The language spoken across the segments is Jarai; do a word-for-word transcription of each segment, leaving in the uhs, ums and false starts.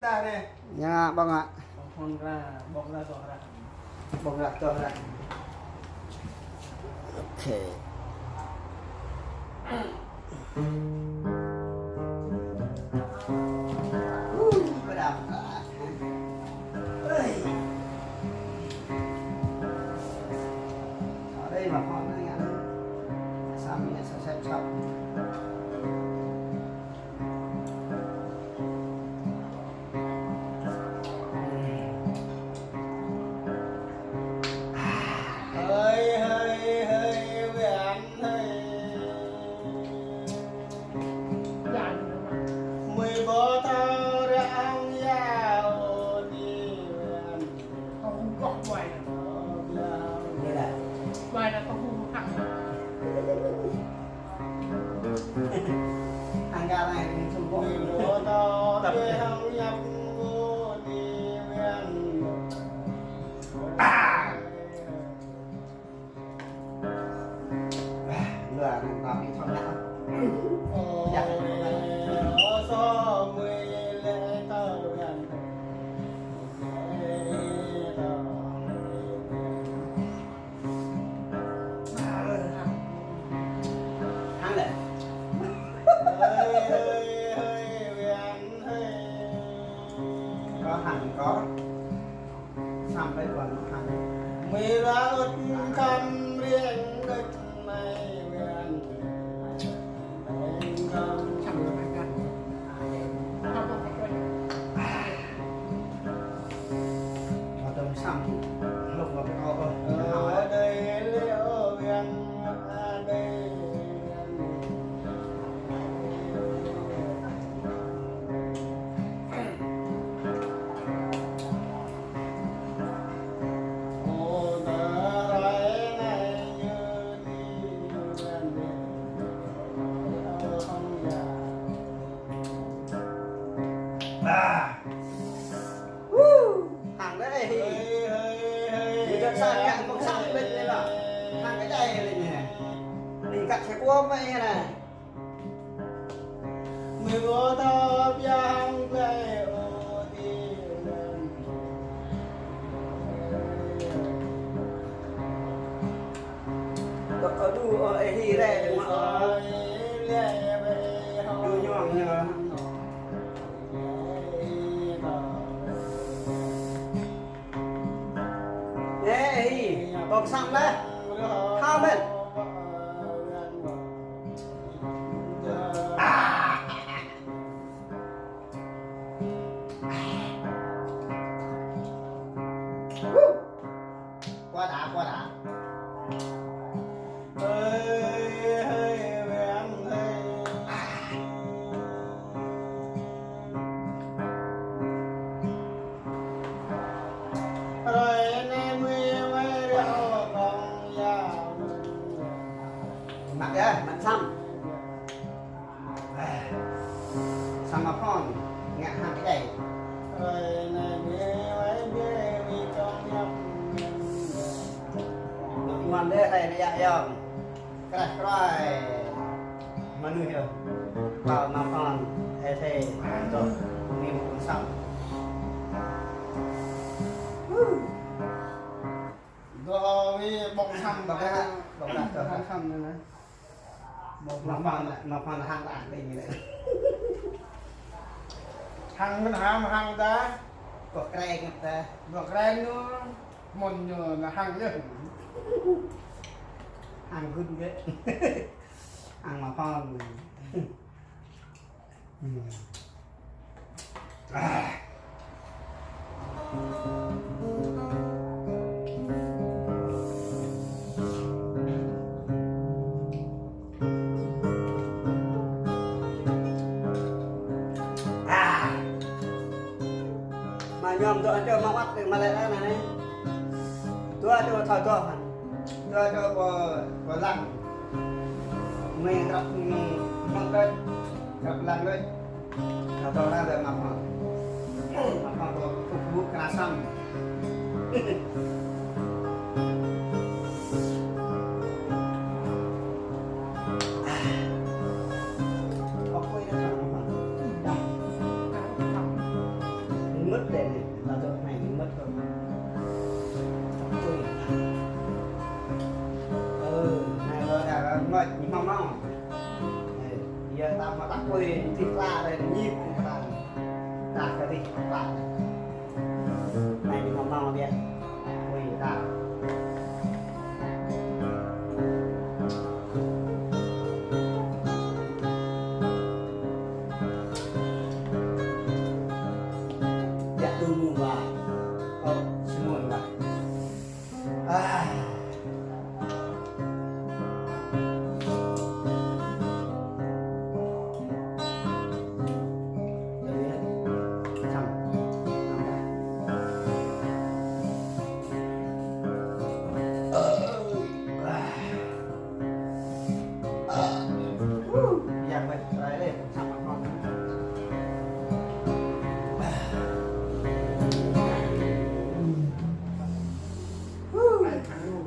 Ră anai. Ñu ƀơ̆ng hă? Ƀơ̆ng hă? Ƀơ̆ng hă, tŏ hă? Ƀơ̆ng hă, tŏ hă? Ôkê. Ui, pơđăm. Ơi. Ở đây mà họ nói ngắn. Sao mình lại sao xếp chậm? Hơi, hơi, hơi, Việt Nam hơi. Mười bốn thao ra ăn ya ô đi Việt Nam. Không có quay. Đây là quay là không hăng. Hăng cả này mình không có. Tập. À. Lua nang ta pi thon nang. Ơ, so mười lẻ tao gan. Hăng lĕ. Hơi, hơi, hơi, Việt hơi. Có hăng có. Sampai buat hăng. Mira ut khăm riêng đôč mai Việt. Sampai buat hăng. Ơ, tơm săm, lŏk lŏk kơ, ơ, ơ, đơi lĕ ơ, Việt, ơ, đơi. Ơ, tơ rai nai yơ đi, Việt, ơ, hăng ya. Ba. Woo! Hăng đơi. Hơi, hơi, hơi. Ñu čăt sang ngă ƀơ̆ng sang ƀĕ anai lĕ. Hăng kơ djai lĕ anai. Ling kăt kơ kuôm mă anai. Mười bốn thao pia hăng plei ô ti lăng. Ơ, ơ, đu, ơ, ê, hi, rê, đừng mà, ơ. Đu nhọn nhọn. Ê, hi, ƀơ̆ng sang lĕ. Hao mĕn. À. Woo. Quá đã, quá đã. Hơi, hơi, vang hơi. Rồi anh em ơi, quay ra con dao. Măt yơh, măt săm. Samơ̆ phŏn, ngă hăng kơ djai. Nŏk mơ̆n đeh rai nao yă yŏng. Kreh kroi. Mơnuih yơh. Pal mă phŏn, ê thê, dŏ, nim ƀơ̆ng săm. Dŏ wĭ ƀơ̆ng săm ƀơ̆ng săm. Ƀơ̆ng săm anai. Mă phŏn, mă phŏn hăng ta, ƀing anai. Hăng mơ̆n hăng, hăng ta. Ƀơ̆ng kreng ta. Ƀơ̆ng kreng ñu, mơ̆n ñu nao hăng yơh. Hăng gưt gĕt. Hăng mă phŏn. Mă ñŏm dŏ ačô mă wăt mă lĕ anai. Dua ačô thâo dŏ. Dua ačô pơ, pơ lăng. Mơi krăp mă mă đôč. Krăp lăng đôč. Thâo dŏ anai lĕ mă mă. Mă mă pơ kơkuh kơnang săm. Ơ, kơi anai mă mă. Đen anai, ta dŏ anai ñu mơ̆t kơ. Ui. Ơ, anai lơ ta mơ̆t ñu hmâo hmâo. Ơ, yơh ta hmâo ta ui, ñu tĭ pla đen ñu tĭ pla. Ta kơ tĭ pla. Anai ñu hmâo hmâo biă. Ui, ta. Biă tui mơ̆ng wai. Ơ, sĭt mơ̆ng wai. Ah.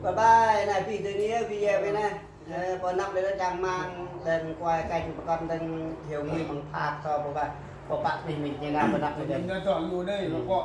Bye bye, anai ƀing tơ anai, ƀing tơ anai. Ơ, pơ anăp lĕ čang rơmang, đen kuai kanh pơkŏn đen hiu mui mơ̆ng phak tơ pơpă, pơpă mih mih ñu ngă pơ anăp lĕ đen. Ñu tơ lu đơi, lu kŏ.